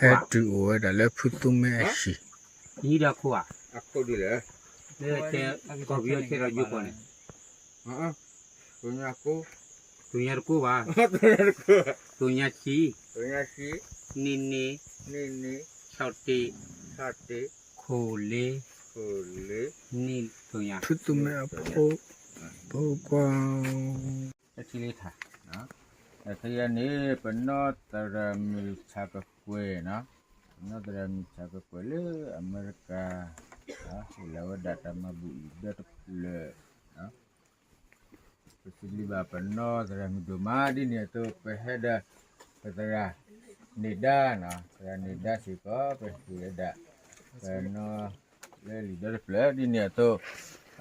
ဟဲတုၤအိၣ်ဝဲဒၣ်လၢဖုသူမဲအဟံၣ်, အခိၣ်ဒ်လဲၣ်, ကီၢ်ပယီၤဆဲးဒီးယိၤကီၢ်န့ၣ်, သုညါတကိးဘၣ်, သုညါဆံ, နံၣ်နံၣ်, ဆီၣ်တ့ၢ်, ခိၣ်လ့, နံၣ်သုညါ, ဖုသူမဲအဖိ, ဖိခွါ ထံလ့ထါ, ခဲအံၤန့ၣ် ပနီၢ်သရၣ်မုၣ်ဆၣ်ကကွဲၢ်နီၤ, ပနီၢ်သရၣ်မုၣ်ဆၣ်ကကွဲၢ်လၢအမဲရကၤ, ဟ့ၣ်လီၤဝဲဒၣ်တၢ်မၤဘူၣ်လံာ်ဒၢတဖျၢၣ်, ပစံးဘျုးဘၣ်ပနီၢ်သရၣ်မုၣ်ဒိၣ်မး ဒ်န့ၣ်အသိး ပဟဲဒီး ပသရၣ်န့ၢ်ဒါနီၤ, သရၣ်န့ၢ်ဒါစ့ၢ်ကီး ပဟ့ၣ်ဝဲဒၣ် ပနီၢ်လၢလံာ်ဒၢတဖျၢၣ် ဒ်န့ၣ်အသိး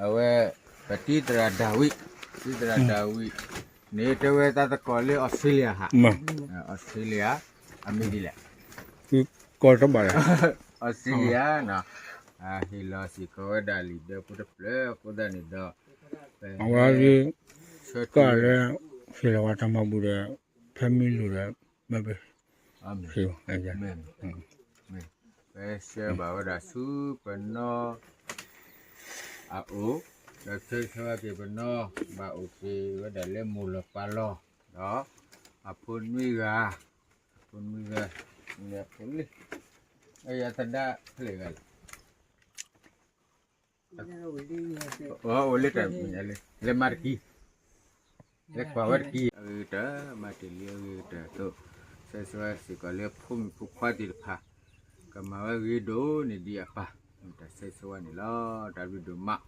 အဝဲ ပတံၤသရၣ်ဒၤဝံး, တံၤသရၣ်ဒၤဝံးန့ၣ် တဲဝဲတၢ်သကိးလၢအီစထြ့လယါဟး, အီစထြ့လယါ အမ့ၢ်ဒ်လဲၣ်, ကီၢ်တဘၣ်လဲၣ်, အီစထြ့လယါနီၤ, ဟ့ၣ်လီၤစ့ၢ်ကီးဝဲဒၣ်လံာ်ဒၢဖိတဖျၢၣ်အဃိသတးန့ၣ်ဒီး အဝဲ ကၢ်လၢ ဟ့ၣ်လီၤဝဲတၢ်မၤဘူၣ်ဒီး ဖဲမ့ၢ်လိၣ်ဒီး မ့ၢ်ပ ပဆှၢဘၣ်ဝဲဒၣ်ဆူပနီၢ်အအိၣ်, ဒီးဆၢဂ့ၤဆၢဝါက့ၤပနီၢ် ဘၣ်အိၣ်က့ၤဝဲဒၣ်လၢမိၢ်လီၤပၢ်လီၤ, ဒီးအဖိနွံဂၤ, အဖိနွံဂၤ, အဖိလံ, အသဒၣ်ဖျၢၣ်ဂၤလဲၣ် အိၣ်လၢတၢ် လဲၤမၤတက့ၢ်, လဲၤကွၢ်ဝဲတက့ၢ်, အဂ့ၤကတၢၢ် မၤတ့ၢ်လံအဂ့ၤကတၢၢ်အသိး, ဆၢဂ့ၤဆၢဝါစ့ၢ်ကီးလၢဖိမုၣ်ဖိခွါသ့ၣ်တဖၣ်, ကမၤဝဲဂ့ၤဒိၣ်န့ၢ်ဒံးအပၢ်, မ့ၢ်တၢ်ဆၢဂ့ၤဆၢဝါန့ၣ်လီၤ. တၢ်ဘျုးဒိၣ်မး